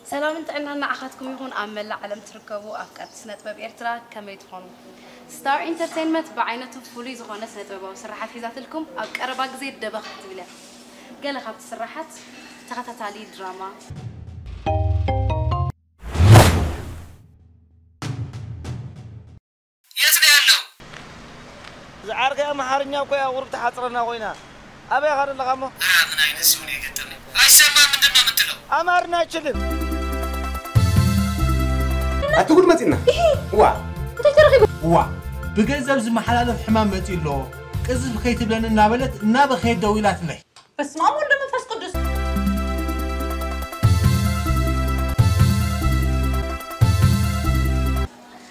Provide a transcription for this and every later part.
ሰላምን ጥዕናን ንዓኻትኩም ይኹን። ኣብ መላእ ዓለም ትርከቡ ኣፍቀርቲ ስነ ጥበብ ኤርትራ ከመይ ትኾኑ? ስታር ኢንተርቴይንመንት ብዓይነቱ ፍሉይ ዝኾነ ስነ ጥበባዊ ስርሓት ሒዛትልኩም ኣብ ቀረባ ግዜ ደበኽ ክትብል እያ። ገለ ካብቲ ስርሓት ተኸታታሊ ድራማ። የት ነው ያለው? ዝዓርከይ ኣምሓርኛ እኮ እያ ቁሩብ ትሓፅረና ኮይና። ኣበይ ኢኻ ዘለኻ እሞ? ኧረ ምን አይነት ሰው ነው የገጠመኝ? አይሰማም ምንድን ነው የምትለው? ኣማርኛ ኣይችልም። ኣቲ ጉድ መፂና ዋ እንታይ ተረኺቡ ዋ ብገንዘብ ዝመሓላለፍ ሕማም መፂኡ ኣሎ ቅዝፍ ከይትብለኒ እናበለት እናበኸየት ደዊላትለይ በስመ አብ ወወልድ ወመንፈስ ቅዱስ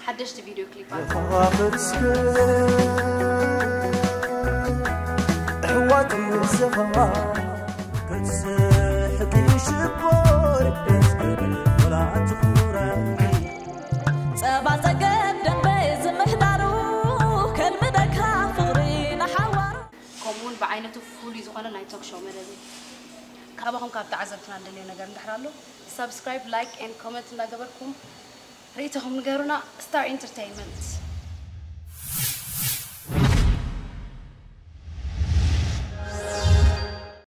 ሓደሽቲ ቪድዮ ክሊፓት ኣሕዋት ዘኸዋ ክትስሕቂ ሽኮር ደስ ክብል ወላ ትኹረዒ ጸባ ጸገብ ደንበ ዝምሕዳሩ ከልምደካ ፍቕሪ ንሓዋሩ ከምኡውን ብዓይነቱ ፍሉይ ዝኾነ ናይ ቶክ ሾው መደብ እዩ። ካባኹም ካብ ተዓዘብትና እንደልዮ ነገር እንድሕር ኣሎ ሳብስክራይብ ላይክ ኤንድ ኮመንት እንዳገበርኩም ርእይቶኹም ንገሩና። ስታር ኢንተርቴይንመንት